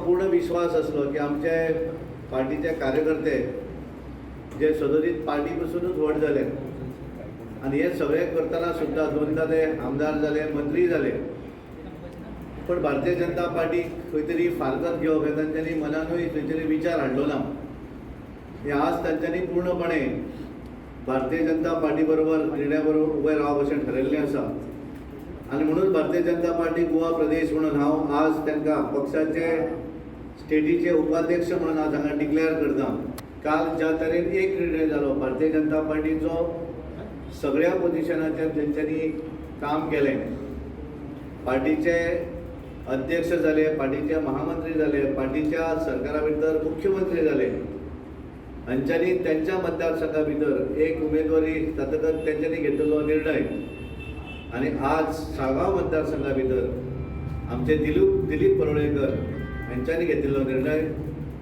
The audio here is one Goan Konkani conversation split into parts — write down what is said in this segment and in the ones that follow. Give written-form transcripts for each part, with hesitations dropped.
पूर्ण विश्वास आसलो की आमचे पार्टीचे कार्यकर्ते जे सदोदीत पार्टी पसुनूच व्हड जाले आनी हे सगळें करतना सुद्दां दोनदां ते आमदार जाले, मंत्री जाले, पण भारतीय जनता पार्टी खंय तरी फारकत घेवप हे तांच्यांनी मनानूय खंय तरी विचार हाडलो ना. हे आज तांच्यांनी पूर्णपणे भारतीय जनता पार्टी बरोबर निर्णया बरोबर उबें रावप अशें ठरयल्लें आसा आनी म्हणून भारतीय जनता पार्टी गोवा प्रदेश म्हणून हांव आज तांकां पक्षाचे स्टेटीचे उपाध्यक्ष म्हणून आज हांगा डिक्लेअर करता. काल ज्या तरेन एक निर्णय जालो, भारतीय जनता पार्टीचो सगळ्या पोजिशनाचेर तेंच्यांनी काम केलें, पार्टीचे अध्यक्ष जाले, पार्टीचे महामंत्री जाले, पार्टीच्या सरकारा भितर मुख्यमंत्री जाले, हांच्यांनी त्यांच्या मतदारसंघा भितर एक उमेदवारी जातकच तेंच्यांनी घेतिल्लो निर्णय आनी आज साळगांव मतदारसंघा भितर आमचे दिलीप दिलीप परुळेकर हांच्यांनी घेतिल्लो निर्णय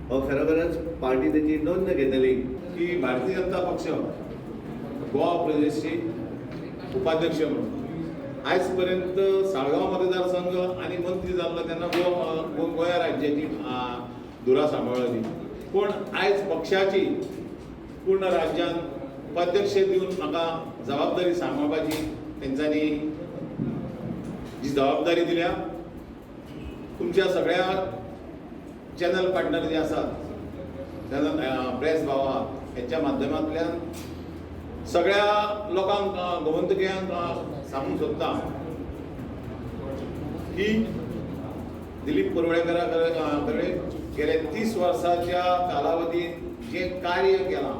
हो खरोखरच पार्टी तेची नोंद घेतली. की भारतीय जनता पक्ष गोवा प्रदेशची उपाध्यक्ष म्हणून आयज पर्यंत साळगांव मतदारसंघ आनी मंत्री जाल्लो तेन्ना गोवा गोंया राज्याची धुरा सांबाळ्ळी, पूण आयज पक्षाची पूर्ण राज्यान उपाध्यक्ष दिवन म्हाका जबाबदारी सांबाळपाची तेंच्यांनी जी जबाबदारी दिल्या, तुमच्या सगळ्या चॅनल पार्टनर जे आसात, चॅनल प्रेस भावा, हेच्या माध्यमांतल्यान सगळ्या लोकांक, गोमंतकियांक सांगूंक सोदता की दिलीप परुळेकरा कडेन गेल्या 30 वर्साच्या कालावधीत जें कार्य केलां,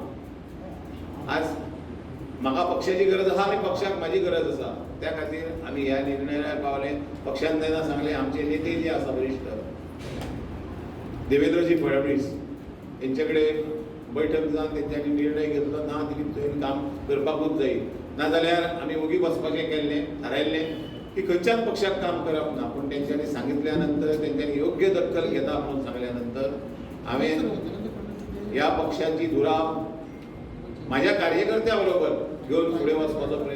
आज म्हाका पक्षाची गरज आसा आनी पक्षाक म्हाजी गरज आसा. त्या खातीर आमी ह्या निर्णयार पावले. पक्षान जेन्ना सांगलें, आमचे नेते जे आसा वरिश्ठ देवेंद्रजी फडणवीस हेंचे कडेन बैठक जावन तेंच्यांनी निर्णय घेतलो, ना दिलीप, तुवें काम करपाकूच जाय, नाजाल्यार आमी ओगी बसपाचें केल्लें, थारायल्लें की खंयच्याच पक्षाक काम करप ना. पूण तेंच्यांनी सांगितल्या नंतर, तेंच्यांनी योग्य दखल घेता म्हणून सांगल्या नंतर हांवें ह्या पक्षाची धुरा माझ्या कार्यकर्त्या बरोबर घेवन फुडें वचपाचो प्रयत्न